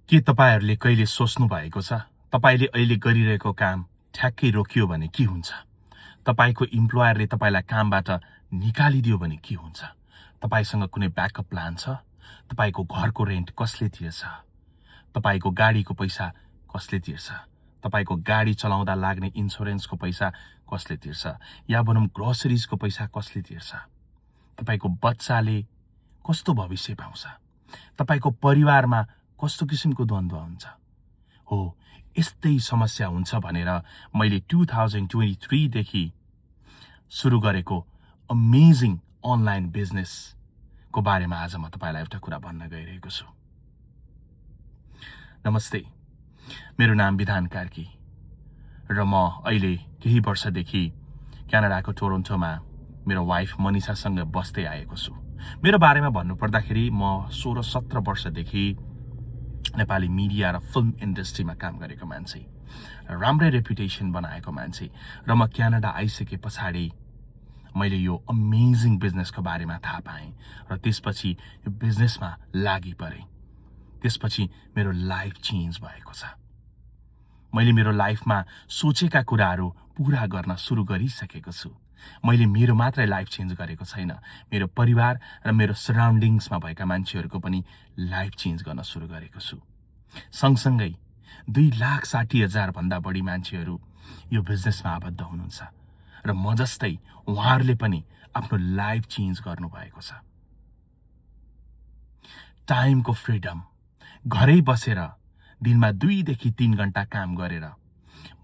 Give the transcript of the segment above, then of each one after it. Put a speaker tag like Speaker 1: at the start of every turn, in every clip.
Speaker 1: के तपाईहरुले कहिले सोच्नु भएको छ तपाईले अहिले गरिरहेको काम ठ्याक्कै रोकियो भने के हुन्छ? तपाईको इम्प्लोयरले तपाईलाई कामबाट निकालिदियो भने के हुन्छ? तपाईसँग कुनै ब्याकअप प्लान छ? तपाईको घरको रेन्ट कसले तिर्छ? तपाईको गाडीको पैसा कसले तिर्छ? तपाईको गाडी चलाउँदा लाग्ने इन्स्योरेन्सको पैसा कसले तिर्छ? या भनौं ग्रोसरिजको पैसा कसले तिर्छ? तपाईको बच्चाले कस्तो भविष्य पाउँछ? तपाईको परिवारमा कस्तो किसिमको द्वन्द्व हुन्छ? हो, यस्तै समस्या हुन्छ भनेर मैले 2023 देखि सुरु गरेको अमेजिङ अनलाइन बिजनेस को बारेमा आज म तपाईलाई एउटा कुरा भन्न गइरहेको छु। नमस्ते, मेरो नाम विधान कार्की र म अहिले केही वर्षदेखि क्यानाडाको टोरोन्टोमा मेरो वाइफ मनिषासँग बस्दै आएको छु। मेरो बारेमा भन्नुपर्दाखेरि म 16-17 वर्षदेखि नेपाली मिडिया र फिल्म इन्डस्ट्रीमा काम गरेको मान्छे, राम्रै रेपुटेसन बनाएको मान्छे र म क्यानाडा आइसके पछाडि मैले यो अमेजिङ बिजनेसको बारेमा थाहा पाएँ र त्यसपछि यो बिजनेसमा लागि परेँ। त्यसपछि मेरो लाइफ चेन्ज भएको छ। मैले मेरो लाइफमा सोचेका कुराहरू पूरा गर्न सुरु गरिसकेको छु। मैले मेरो मात्रै लाइफ चेन्ज गरेको छैन, मेरो परिवार र मेरो सराउन्डिङ्समा भएका मान्छेहरूको पनि लाइफ चेन्ज गर्न सुरु गरेको छु। सँगसँगै 2,60,000 भन्दा बढी मान्छेहरू यो बिजनेसमा आबद्ध हुनुहुन्छ र म जस्तै उहाँहरूले पनि आफ्नो लाइफ चेन्ज गर्नु भएको छ। टाइमको फ्रिडम, घरै बसेर दिनमा 2 देखि 3 घण्टा काम गरेर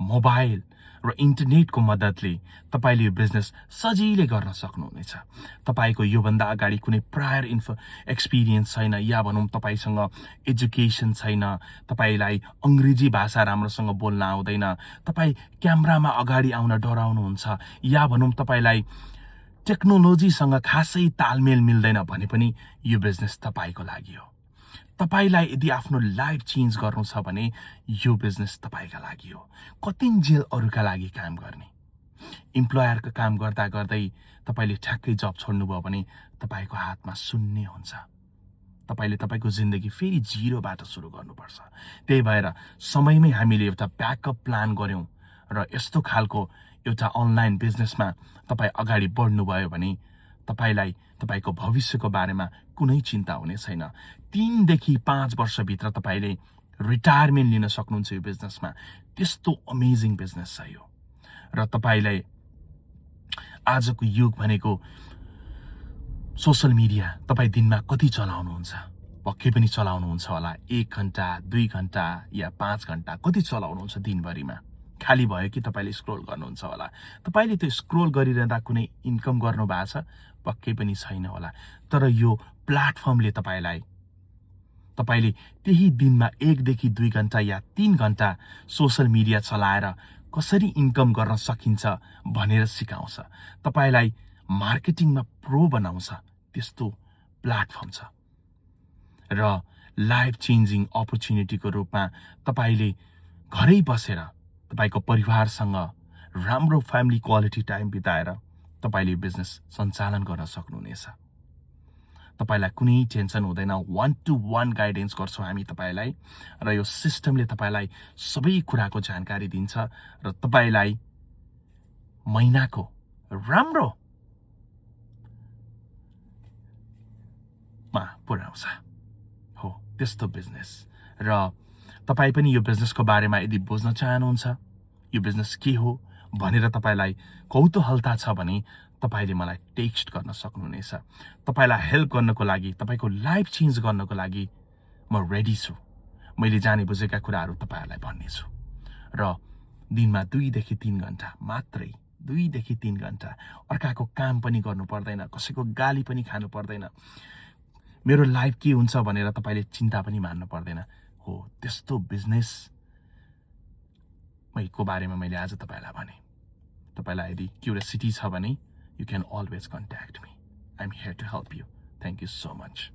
Speaker 1: मोबाइल र इन्टरनेटको मद्दतले तपाईले यो बिजनेस सजिलै गर्न सक्नुहुनेछ। तपाईको यो भन्दा अगाडि कुनै प्रायर एक्सपिरियन्स छैन, या भनौं तपाईसँग एजुकेसन छैन, तपाईलाई अंग्रेजी भाषा राम्रोसँग बोल्न आउँदैन, तपाई क्यामेरामा अगाडि आउन डराउनुहुन्छ, या भनौं तपाईलाई टेक्नोलोजीसँग खासै तालमेल मिल्दैन भने पनि यो बिजनेस तपाईको लागि हो। तपाईलाई यदि आफ्नो लाइफ चेन्ज गर्नु छ भने यो बिजनेस तपाईका लागि हो। कतिन्जेल अरूका लागि काम गर्ने? इम्प्लोयरको काम गर्दा गर्दै तपाईले ठ्याक्कै जब छोड्नुभयो भने तपाईको हातमा शून्य हुन्छ। तपाईले तपाईको जिन्दगी फेरि जिरोबाट सुरु गर्नुपर्छ। त्यही भएर समयमै हामीले एउटा ब्याकअप प्लान गर्यौं र यस्तो खालको एउटा अनलाइन बिजनेसमा तपाई अगाडि बढ्नुभयो भने तपाईलाई तपाईको भविष्यको बारेमा कुनै चिन्ता हुने छैन। 3 देखि 5 वर्षभित्र तपाईले रिटायरमेन्ट लिन सक्नुहुन्छ यो बिजनेसमा। त्यस्तो अमेजिङ बिजनेस छ यो। र तपाईलाई आजको युग भनेको सोशल मिडिया तपाई दिनमा कति चलाउनुहुन्छ? पक्कै पनि चलाउनुहुन्छ होला। 1 घण्टा, 2 घण्टा या 5 घण्टा कति चलाउनुहुन्छ दिनभरिमा? खाली भयो कि तपाईले स्क्रोल गर्नुहुन्छ होला। तपाईले त्यो स्क्रोल गरिरहँदा कुनै इन्कम गर्नु भएको छ? पक्कै पनि छैन होला। तर यो प्लेटफर्मले तपाईले त्यही दिनमा 1 देखि 2 घण्टा या 3 घण्टा सोशल मिडिया चलाएर कसरी इन्कम गर्न सकिन्छ भनेर सिकाउँछ। तपाईलाई मार्केटिङमा प्रो बनाउँछ। त्यस्तो प्लेटफर्म छ। र लाइफ चेन्जिङ अपर्च्युनिटीको रूपमा तपाईले घरै बसेर तपाईको परिवारसँग राम्रो फ्यामिली क्वालिटी टाइम बिताएर तपाईले बिजनेस सञ्चालन गर्न सक्नुहुनेछ। तपाईलाई कुनै टेन्सन हुँदैन। 1-to-1 गाइडेन्स गर्छौं हामी तपाईलाई र यो सिस्टमले तपाईलाई सबै कुराको जानकारी दिन्छ र तपाईलाई महिनाको राम्रो मा पुर्याउँछ। हो, त्यस्तो बिजनेस। र तपाई पनि यो बिजनेसको बारेमा यदि बुझ्न चाहनुहुन्छ, यो बिजनेस के हो भनेर तपाईलाई कौतूहलता छ भने तपाईले मलाई टेक्स्ट गर्न सक्नुहुनेछ। तपाईलाई हेल्प गर्नको लागि, तपाईको लाइफ चेन्ज गर्नको लागि म रेडी छु। मैले जाने बुझेका कुराहरू तपाईहरुलाई भन्नेछु र दिनमा 2 देखि 3 घण्टा मात्रै, 2 देखि 3 घण्टा अर्काको काम पनि गर्नु पर्दैन, कसैको गाली पनि खानु पर्दैन, मेरो लाइफ के हुन्छ भनेर तपाईले चिन्ता पनि मान्नु पर्दैन। हो, त्यस्तो बिजनेस को बारेमा मैले आज तपाईलाई भने। तपाईलाई यदि क्युरियोसिटी छ भने you can always contact me. I'm here to help you. Thank you so much.